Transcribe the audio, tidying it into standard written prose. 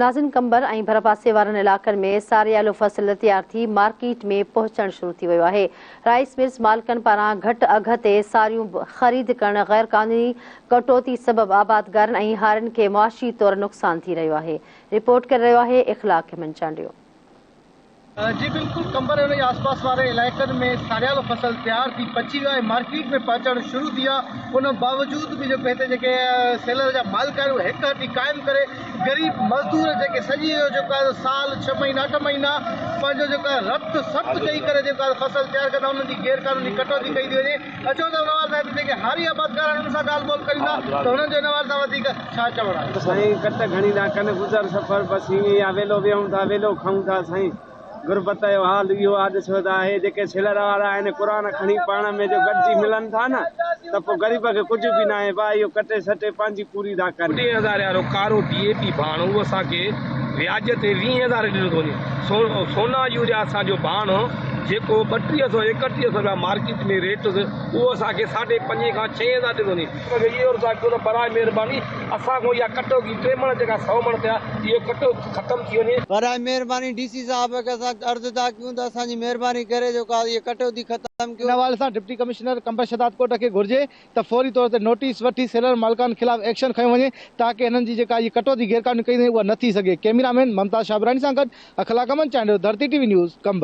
ناظم قمبر ۽ ڀرپاسي وارن علائقن ۾ ساريالو فصل تيار ٿي مارڪيٽ ۾ پهچڻ شروع ٿي ويو آهي. رائيس ملز مالڪن پاران گهٽ اگهه تي ساريون خريد ڪرڻ غيرقانوني ڪٽوتي سبب آبادگارن ۽ هارين کي معاشي طور نقصان ٿي رهيو آهي. رپورٽ ڪري رهيو آهي اخلاق احمد چانڊيو. جي بلڪل قمبر ۽ ان جي آس پاس واري علائقن ۾ ساريالو فصل تيار ٿي پچي ويو آهي مارڪيٽ ۾ پهچڻ شروع ٿي ويو آهي ان باوجود به جيڪو هتي جيڪي سيلر جا مالڪ آهن اهي هڪ هٽي قائم ڪري غريب مزدور جيڪي سڄي جيڪو آهي سال ڇهه مهينا اٺ مهينا پنهنجو جيڪو آهي رت ست ڏئي ڪري جيڪو آهي فصل تيار ڪندا انهن جي غير قانوني ڪٽوتي ڪئي ٿي وڃي اچو ته ان حوالي سان هتي جيڪي هاري آبادگار آهن انهن سان ڳالهه ٻولهه ڪريون ٿا ته هنن جو ان حوالي سان وڌيڪ ڇا چوڻ آهي. سائين ڪٽ گهڻي ٿا ڪن گذر سفر بس ائين ئي آ ويلو ويهون ٿا ويلو کائون ٿا سائين غربت جو حال اهو آ ڏسو ته اهي جيڪي سلر وارا آهن قرآن کڻي پاڻ ۾ جو گڏجي ملن ٿا نه ته پو غريب کي ڪجهه به ناهي ڀاء اهو ڪٽي سٽي پنهنجي پوري ٿا ڪن. ٽي هزاري وارو ڪارو ڊي اي پي ڀاڻ اهو اسان کي وياج تي ويهين هزاري ڏنو ٿو وڃي سونا يوريا اسان جو ڀاڻ جيڪو ٻٽيهه سو ايڪٽيهه سو رپيا مارڪيٽ ۾ ريٽ اهو اسان کي ساڍي پنجين کان ڇهين هزار ڏنو وڃي. اسان کي اهو عرض آهي ڪيو ته براء مهرباني اسان کان اها ڪٽوڪي ٽي مڻ جيڪا سئو مڻ ٿيا اهو ڪٽو ختم ٿي وڃي. براء مهرباني ڊي سي صاحب کي اسان عرض ٿا ڪيون ته اسان جي مهرباني ڪري جيڪو آهي اهي ڪٽوتي ختم ڪيو. ان حوالي سان ڊپٽي ڪمشنر قمبر شهدادڪوٽ کي گهرجي ته فوري طور تي نوٽيس وٺي سيلر مالڪان خلاف ايڪشن کنيو وڃي تاڪه هنن جي جيڪا هي ڪٽوتي غيرقانوني ڪئي وڃي اها نه ٿي سگهي. ڪئميرا مين ممتاز شابراڻي سان گڏ Akhlaq Ahmed Chandio, Dharti T V news, Qambar.